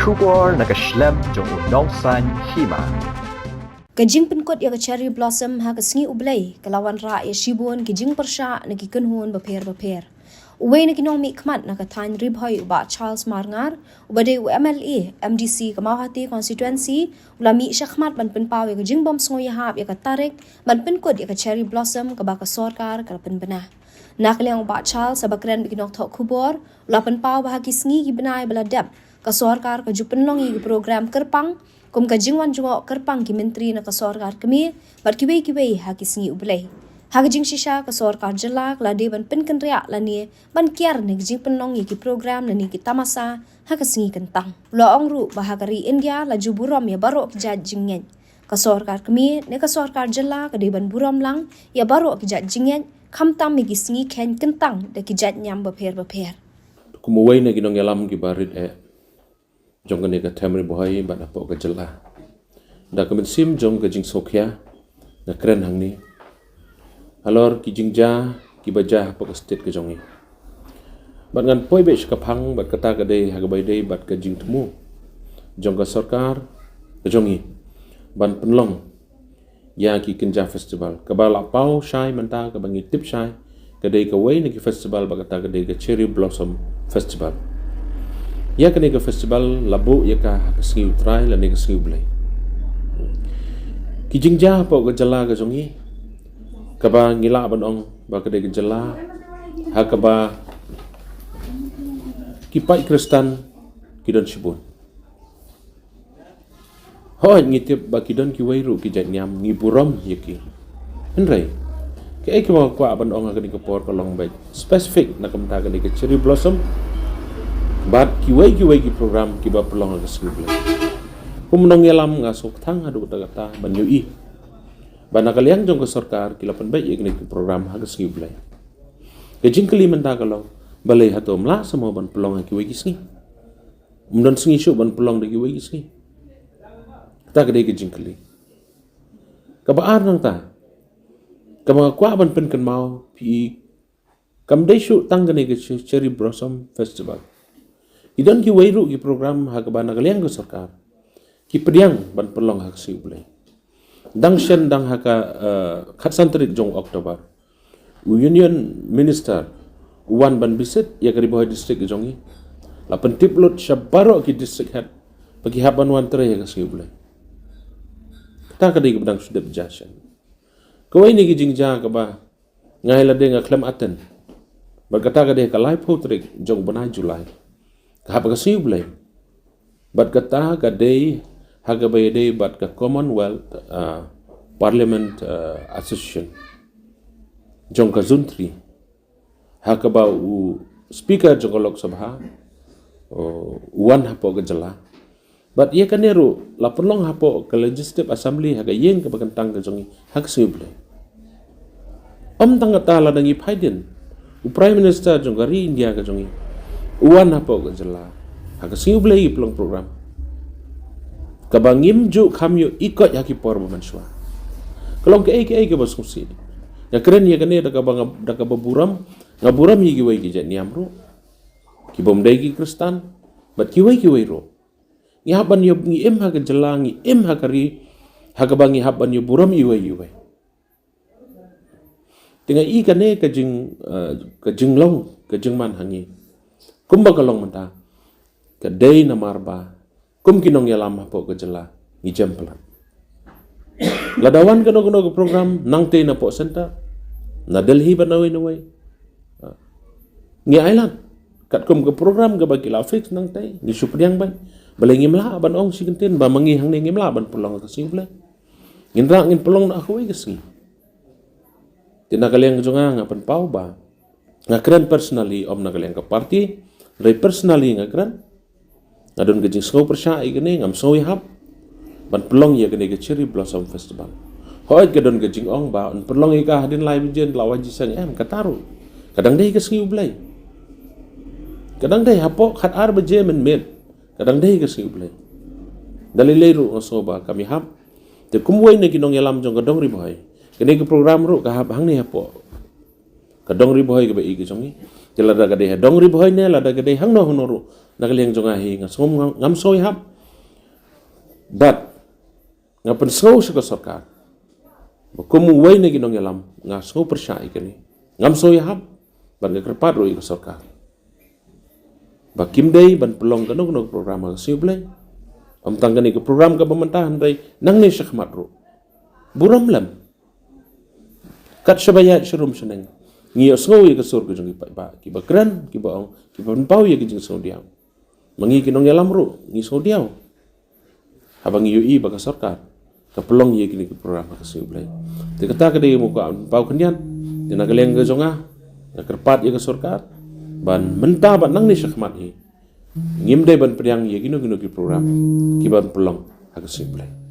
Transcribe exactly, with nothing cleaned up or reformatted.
Khubor na ka shlem jong u Nongsaiñ Hima. Ka jingpynkut ïa ka Cherry Blossom ha ka sngi U Blei ka la wanrah ïa shibun ki jingpyrshah na ki kynhun bapher bapher. Uwei na ki nongmihkhmat na ka thaiñ Ri Bhoi, u Bah Charles Marngar, uba dei u M L A M D C ka Mawhati constituency, u la mih shakhmat ban pynpaw ïa ka jingbym sngewïahap ïa ka tarik ban pynkut ïa ka Cherry Blossom kaba ka sorkar ka la pynbna. Na ka liang u Bah Charles, haba kren bad ki nongthoh khubor, u la pynpaw ba ha ki sngi ki bnai ba la dep, ka sorkar ka ju pynlong ïa ki program kyrpang, kum ka jingwan jngoh kyrpang ki myntri na ka sorkar kmie bad kiwei kiwei ha ki sngi U Blei. Ha ka jingshisha, ka sorkar jylla ka la dei ban pynkynriah lane ban kiar na ki jingpynlong ïa ki program lane ki tamasa ha ka sngi kyntang. U la ong ruh ba ha ka ri India la ju burom ïa baroh ki jait jingngeit. Ka sorkar kmie ne ka sorkar jylla ka dei ban burom lang ïa baroh ki jait jingngeit, khamtam ïa ki sngi kheiñ kyntang da ki jait niam bapher bapher. Kum uwei na ki nongïalam kiba rit eh jong kane ka thaiñ Ri Bhoi bad hapoh ka jylla, da ka mynsiem jong ka jingsngewkhia nga kren hangne halor ki jingjia kiba jia hapoh ka state ka jong ngi. Bad ngan poi beit sha ka phang, bad kata ka dei ha kaba ïadei bad ka jingthmu jong ka sorkar ka jong ngi ban pynlong ïa ki kynja festival. Kaba la paw shai mynta, kaba ngi tip shai, ka dei kawei na ki festival, bad kata ka dei ka Cherry Blossom Festival. Ïa kane ka festival la buh ïa ka ha ka sngi U Trai lane ka sngi U Blei. Ki jingjia hapoh ka jylla ka jong ngi, kaba ngi lah ban ong ba ka dei ka jylla ha kaba ki paid Khristan ki don shibun. Hooid, ngi tip ba ki don kiwei ruh ki jait niam ngi burom ïa ki. Hynrei kaei kaba nga kwah ban ong ha kane ka por ka long beit specific na ka bynta kane ka Cherry Blossom bad kiwei kiwei ki program kiba pynlong ha ka sngi U Blei. Kum u nongïalam, nga sngewthuh haduh katta katta ban ïohi ba na ka liang jong ka sorkar ki la pynbeit ïa kine ki program ha ka sngi U Blei. Ka jingkylli mynta ka long, balei hato ym lah shuh mo ban pynlong ha kiwei ki sngi? Ym don sngi shuh ban pynlong da kiwei ki sngi? Kata ka dei ka jingkylli. Kaba ar nangta, kaba nga kwah ban pynkynmaw phi, kam dei shuh tang kane ka Che-, Cherry Blossom Festival. Ki don kiwei ruh ki program ha kaba na ka liang ka sorkar ki pdiang ban pynlong ha ka sngi U Blei. Dang shen, dang ha ka, eh, khatsan tarik jong October, u Union Minister u wan ban visit ïa ka Ri Bhoi District jong ngi. La pyntip lut sha baroh ki district head ba ki hap ban wan trei ha ka sngi U Blei. Kata ka dei kaba dang shu dep jia shen. Kawei na ki jingjia kaba nga ïa lade nga khlem attend, bad kata ka dei ha ka laiphew tarik jong u bnai July, ka hap ka sngi U Blei. Bad kata ka dei ha kaba ïadei bad ka Commonwealth, ah, Parliament, ah, Association jong ka Zone three, ha kaba u Speaker jong ka Lok Sabha, oh, u wan hapoh ka jylla. Bad ïa kane ruh la pynlong hapoh ka Legislative Assembly, ha ka ïing kaba kyntang ka jong ngi, ha ka sngi U Blei. Ym tang kata, lada ngi phai dien, u Prime Minister jong ka ri India ka jong ngi u wan hapoh ka jylla, ha ka sngi U Blei ki pynlong program kaba ngim ju kham ïohi koit ha ki por ba mynshuwa. Ka long kaei kaei kaba sngewsih. Nga kren ïa kane da kaba nga, da kaba burom, nga burom ïa kiwei ki jait niam ruh, ki bym dei ki Khristan bad kiwei kiwei ruh. Ngi hap ban ïa, ngi im ha ka jylla, ngi im ha ka ri ha kaba ngi hap ban ïa burom iwei iwei. Te nga i kane ka jing, eh, ka jinglong, ka jingman ha ngi, kumba ka long mynta, ka dei namar ba kum ki nongïalam hapoh ka jylla ngi jem palat. Lada wan kano kano ka program nangtei napoh center, na Delhi bad nawei nawei, ngi ailad katkum ka program kaba ki la fix nangtei, ngi shu pdiang beit. Balei ngim lah ban ong shi kyntien ba ma ngi hangne ngim lah ban pynlong ha ka sngi U Blei? Ngin rah, ngin pynlong na kawei ka sngi. Te na ka liang jong nga, nga pynpaw ba nga kren personally, ym na ka liang ka party. Hynrei personally nga kren, nga don ka jingsngew pyrshah ïa kane, ngam sngew ïahap ban pynlong ïa kane ka Cherry Blossom Festival. Hooid, ka don ka jingong ba yn pynlong ïa ka hadien lai baje, la waji seng, em, kata ruh ka dang dei ka sngi U Blei. Ka dang dei hapoh khatar baje mynmiet, ka dang dei ka sngi U Blei. Da lei lei ruh nga sngew ba kam ïahap. Te kum uwei na ki nongïalam jong ka dong Ri Bhoi, kane ka program ruh ka hap hangne hapoh ka dong Ri Bhoi kaba i ka jong ngi. Te lada ka dei ha dong Ri Bhoi ne lada ka dei hangno hangno ruh, Na ka liang jong nga hi nga sngew ngam, ngam sngew ïahap. Bad nga pynsngew sha ka sorkar ba kum uwei na ki nongïalam nga sngew pyrshah ïa kane. Ngam sngew ïahap. Bad nga kyrpad ruh ïa ka sorkar ba kim dei ban pynlong kano kano ka program ha ka sngi U Blei. Ym tang kane ka program kaba mynta hynrei nangne shakhmat ruh. Burom lem. Kat shaba ïaid sharum shaneng, ngi ïohsngew ïa ka sur ka jong ki paidbah kiba kren, kiba ong, kiba pynpaw ïa ka jingsngewdiaw. Ma ngi ki nongïalam ruh ngi sngewdiaw haba ngi ïohi ba ka sorkar ka pynlong ïa kine ki program ha ka sngi U Blei. Te kata ka dei mo ka pynpaw khyndiat. Te na ka liang ka jong nga, nga kyrpad ïa ka sorkar ban mynta bad nangne shakhmat hi ngim dei ban pdiang ïa kino kino ki program kiban pynlong ha ka sngi U Blei.